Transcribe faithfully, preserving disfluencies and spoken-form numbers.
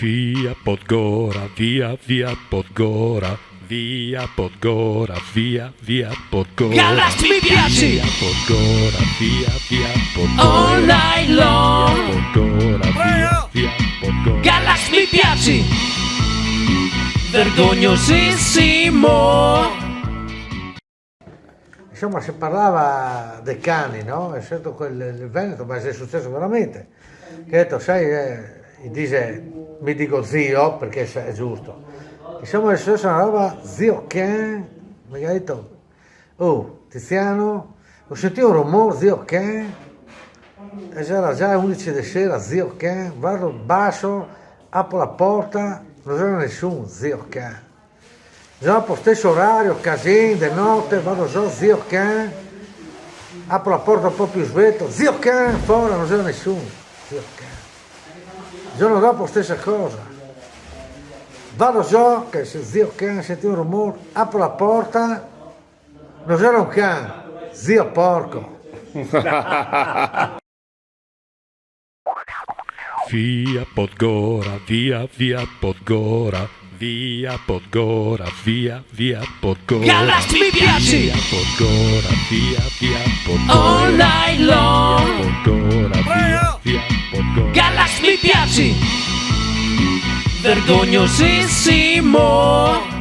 Via Podgora, via, via Podgora, via Podgora, via, via Podgora. Galax mi piaci! Via Podgora, via, via Podgora. All night long! Podgora, via, via Podgora. Galax mi piaci! Vergognosissimo! Insomma, si parlava dei cani, no? È stato quel, il Veneto, ma è successo veramente. Che ha detto, sai, eh, gli dice, mi dico zio perché è giusto. Insomma, è successa una roba, zio Can, mi ha detto, oh, Tiziano, ho sentito un rumore, zio Can, e c'era già undici di sera, zio Can, vado basso, apro la porta, non c'era nessuno, zio Can. Dopo stesso orario, casino, di notte, vado giù, zio Can, apro la porta un po' più svelto, zio Can, fuori, non c'era nessuno, zio Can. Il giorno dopo stessa cosa, vado giù, che se zio Can sente un rumore, apro la porta, non c'era un can, zio porco. Via Podgora, via, via Podgora, via Podgora, via, via Podgora. Galax mi piaci! Via Podgora, via, via Podgora. All night long! Podgora, via, via Podgora. Galax mi piaci! Vergognosissimo!